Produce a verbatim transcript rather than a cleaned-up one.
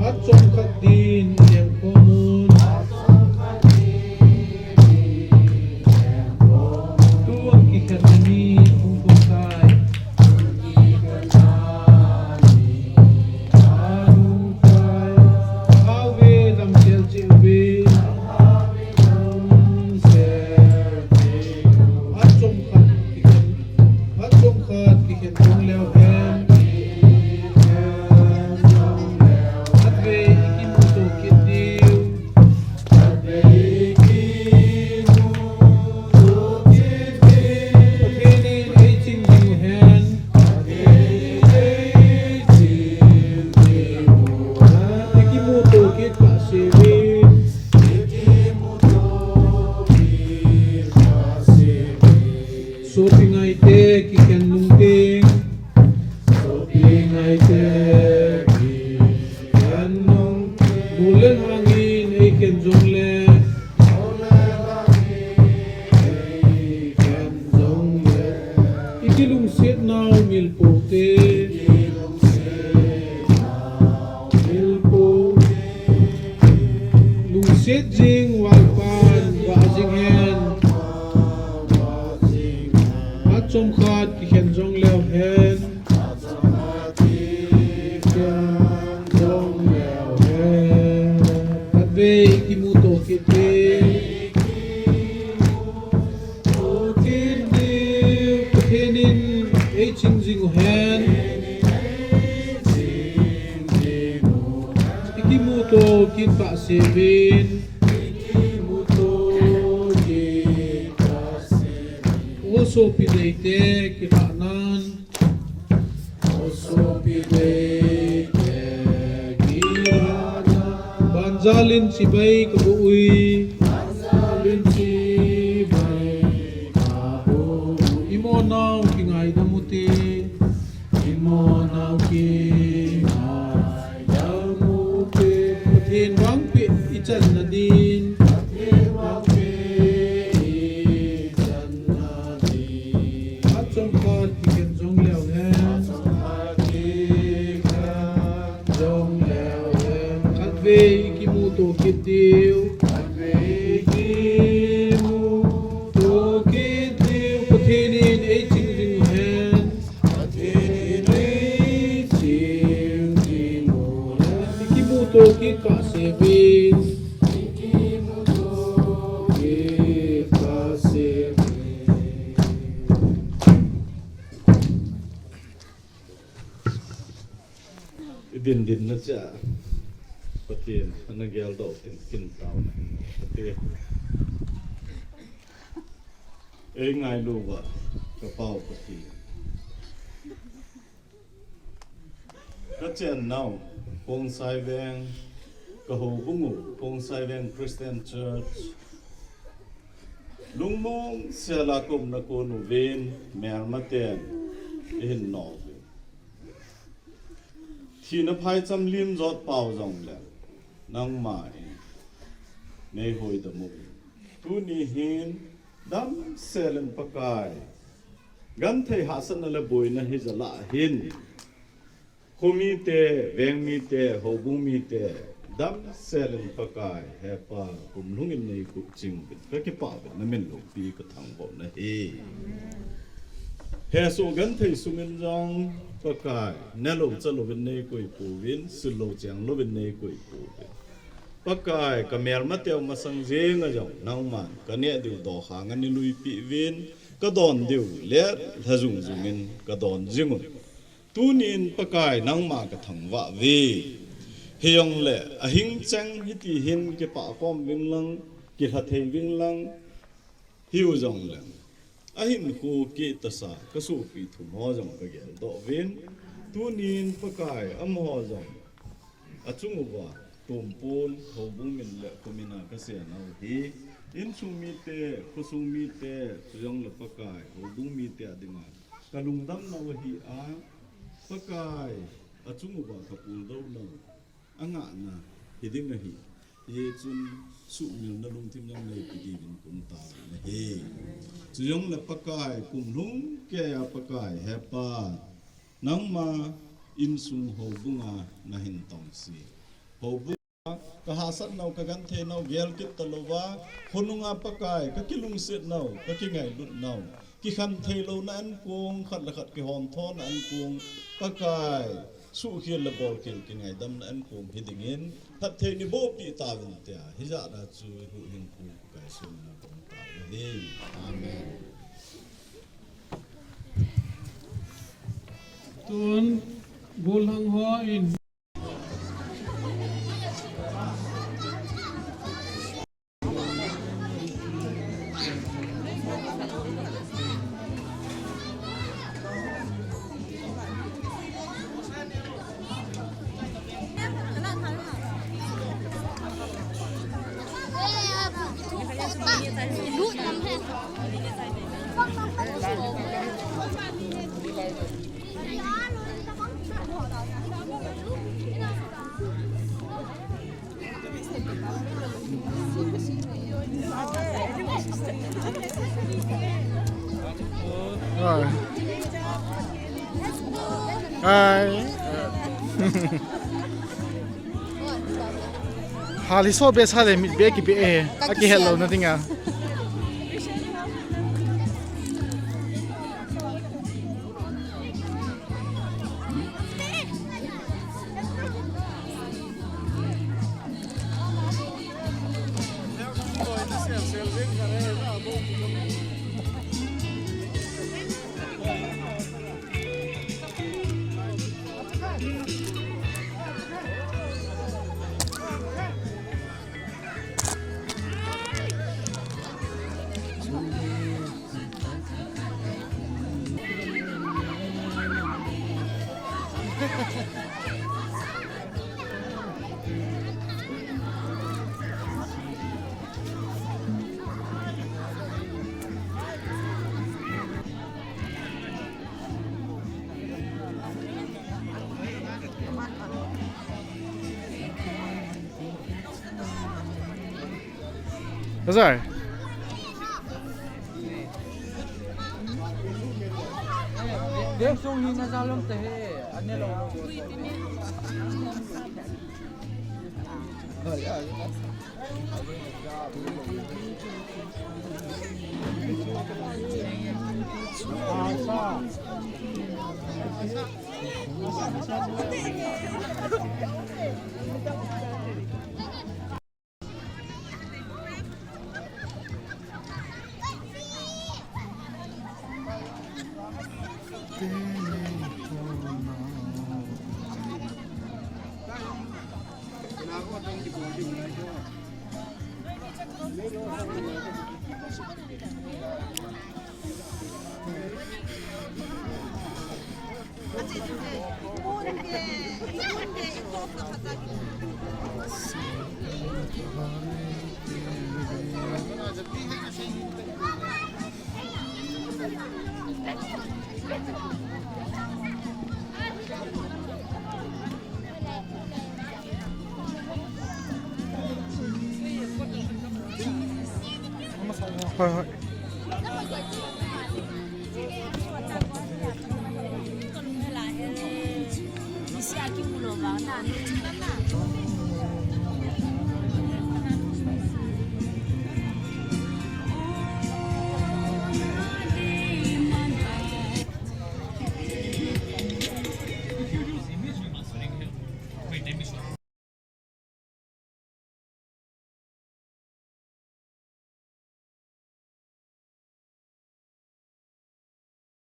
Achom khat din, lengkhom un. Tuang kikhen ani, hung kong tai. Hung tai. Ave, dam kel che ve. Achom khat kikhen, achom khat kikhen jong leu hen. Khatvei ikimuto kit diu. Pathen in eiching diu hen. Ikimuto kit kahsevin. Sopi ngaite kikhen nung ding. Sopi ngaite kikhen nung ding. Mol le hangin eikhen jongle. Eikhen jongle. Ikilungset nau milpo te. Milpo. Lungset jing valpan vah jing hen. Achom khat kikhen jong leu hen. Khatvei ikimuto kit diu. Pathen in eiching jing u hen. Ikimuto kit kahsevin. O sopi deite, kilhahnan. O sopi deite, kilhahnan. Banjalin chibai kaboh uve. Banjalin chibai kaboh uve. Imonau kingaidam ute. Imonau kingaidam ute. Pathen vangpeh ichanna din. Pathen vangpeh ichanna din. Achom khat kikhen jong leu hen. Achom khat kikhen jong leu hen. Khatvei ikimuto kit diu. Khatvei ikimuto kit diu. Pathen in eiching jing u hen. Pathen in eiching jing u hen. Ikimuto kit kahsevin. Ikimuto kit kahsevin. Idin din na cha. Pathen, ana geldoh tin kin tao na hin. Pathen. Ei ngailu va, ka pau Pathen. Ka chennau, Pongsai Veng, ka houbung u, Pongsai Veng Christian Church. Lungmong sela ka umna kon uvin, melmaten, eihin nol uvin. Thina phaicham lim jot pau jongle, nangma in, nei hoidam u. Tuni hin, damsel in Pakai. Genthei hahsatna le boina hi jal a hin. Khomite, vengmite, houbung mite, damsel in Pakai, he Pa, kum lhung in nei kup ching uvin, ka kipah uvin, na min loupi ka thangvah u ahi. Hesoh genthei sung in jong, Pakai, nelou chalou vin nei koipeh uvin, sil lou cheng lou vin nei koipeh uvin. Pakai, ka melmateu masang jeng a jong, nangman, ka neh diu dokhang a nei luipeh uvin, ka don diu, le, lha jung jung in, ka don jing un. Tunin Pakai nangma ka thangvah uve. Hijongle, ahing cheng hiti hin kipah khom ving lang, kilha thei ving lang, hiu jongle. Ahinkho keh tasa, ka sopi thum ho jong ka geldoh uvin. Tunin Pakai amaho jong. Achung uva, tumpon, houbung min le kho min a ka seinau hi. Insung mite, khosung mite, chujongle Pakai, houbung mite a dinga. Ka lungdamnau ahi a, Pakai, achung uva ka puldou nau. Angahna, hiding ahi. Hichun, suhmilna lungthim jong neipe diuvin kum tao nahi. Chujongle Pakai, kum lhung keiya Pakai, he Pa. Nangma, insung houbunga, nahin tongse. Houbung a, ka hahsat nau, ka genthei nau, gel kit talouva, khonunga Pakai, ka kilungset nau, ka kingailut nau, kikhen thei louna ankong, khat le khat kihom thona ankong, Pakai, suhkhel le bolkhel kingaidamna ankong hi dingin, phatthei neiboh peh tauvin tia, hijat a chu huhhingpu Pakai sung na kong tao ahi. Amen. Tun, golhang hon. Rồi. Ai. Hali so be sa le mit be ki be e. Aki hello na tinga. Azar. Deng sung hi na zalom te he. Ane lo. Hoi, hoi.